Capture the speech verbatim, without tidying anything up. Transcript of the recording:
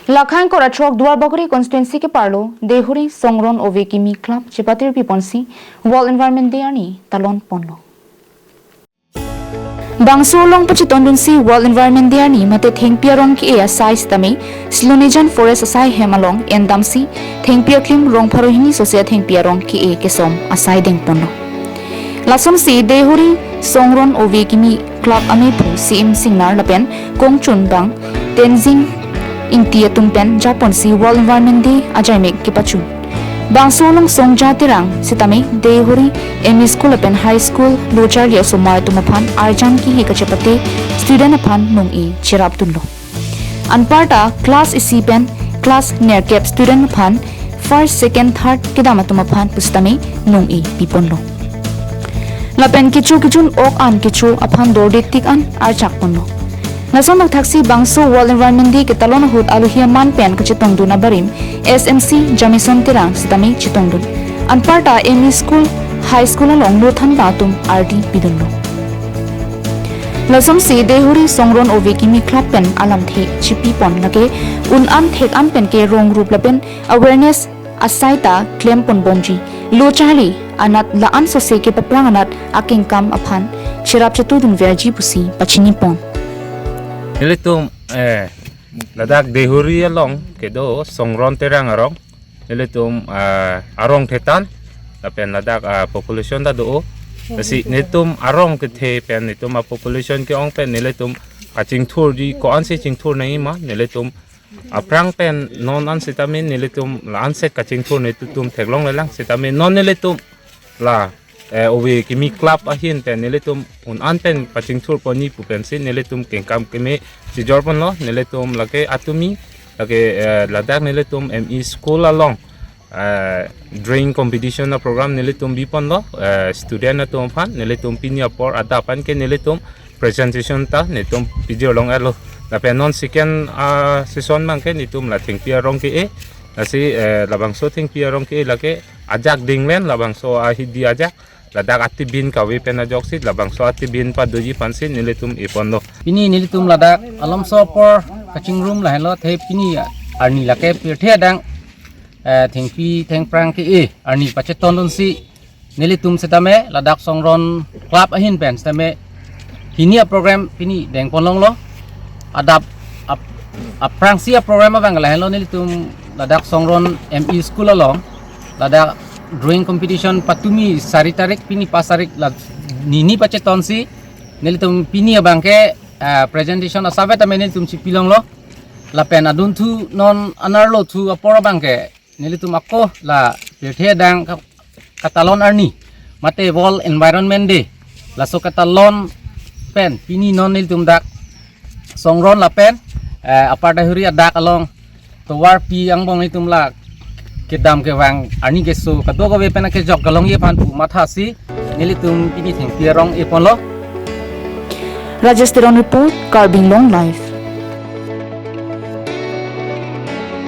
Lakhang Korathok Duarbagori constituency keparlo Dehuri Songron Ove Kimi Club chepatir piponsi World Environment Day arni talon ponlo. Bangso along pachetondunsi World Environment Day arni mate thengpi arong ke-e asai sitame Silonijan Forest asai hem along endamsi thengpi aklim rong pharo hini sose thengpi arong ke-e kesom asai dengponlo. Lasonsi Dehuri Songron Ove Kimi Club amephu C M Singnar lapen kongchunbang Tenzing Ingti atum pen japonsi World Environment Day ajaimek kepachun. Bangso along Songja Terang sitame Dehuri M E School lapen High School lo charli osomar atum aphan arjan kihi kachepate student aphan nong-e cherapdunlo. Anparta class isi pen class nerkep student aphan first, second, third kedam atum aphan pusitame nong-e piponlo. Lapen kecho kejun ok an kecho aphan dorde tik an archakponlo. Lason thakthaksi bangso World Environment Day ketalon ahut alohi aman pen kachetongdun abarim S M C Jamison Terang sitame chetongdun. Anparta M E School, High School along lo thanbang atum ardi pidunlo. Lasonsi Dehuri Songron Ove Kimi Club pen alamthe chipipon lake un an thek an pen ke rong rup lapen awareness asai ta klemponbomji. Lo charli anat la-an sose kepaphrang anat akengkam aphan cherap chetudunverji pusi pachinipon. Nelitum, eh, ladak Dehuri along kedo Songron Terang arong. Nelitum, eh, arong thetan lapen ladak, eh, population ta do. Lasi nelitum arong kethe pen nelitum a-population ke-ong pen nelitum kachingthurji ko-ansi chingthur nangji ma nelitum aphrang pen non an sitame nelitum la-anset kachingthur nelitum theklonglelang sitame non nelitum la, eh, Ove Kimi Club ahin pen nelitum un an pen pachingthurponji pu pensi nelitum kengkam keme chijorponlo. Nelitum lake atumi lake, eh, ladak nelitum M E School along, eh, drawing competition a-program nelitum biponlo, eh, student atum aphan nelitum pini apor adap an ke nelitum presentation ta nelitum pijirlong-etlo. Lapen non second, ah, session abang ke nelitum la thengpi arong ke-e. Lasi, eh, labangso thengpi arong ke-e lake ajak dinglen labangso ahidi ajak ladak atibin kave pen ajoksi labangso atibin padoji aphansi nelitum eponlo. Pini nelitum ladak Alomso apor kachingrum lahenlo the pini arni lake pirthe adang, eh, thengpi thengphrang ke-e arni pachetondunsi nelitum sitame ladak Songron Club ahin pen sitame hini a-program pini dengponlonglo. Adap ap-, aphrangsi a-program abang lahenlo nelitum ladak Songron M E School along ladak drawing competition patumi sari tarik pini pas tarik la nini pachetonsi nelitum pini abang ke, ah, presentation asap tame nelitum chipilonglo. Lapen adunthu non anerlo thu apor abang ke nelitum ako la pirthe adang ka-, katalon arni mate World Environment Day laso katalon pen pini non nelitum dak Songron lapen, eh, Upper Dehuri adak along tovarpi angbong nelitum la kedam kevang arni keso kadokave pen akejok kelongji aphan pu mathasi nelitum pini thengpi arong eponlo. Rajesh Teron report, Karbi Anglong Live.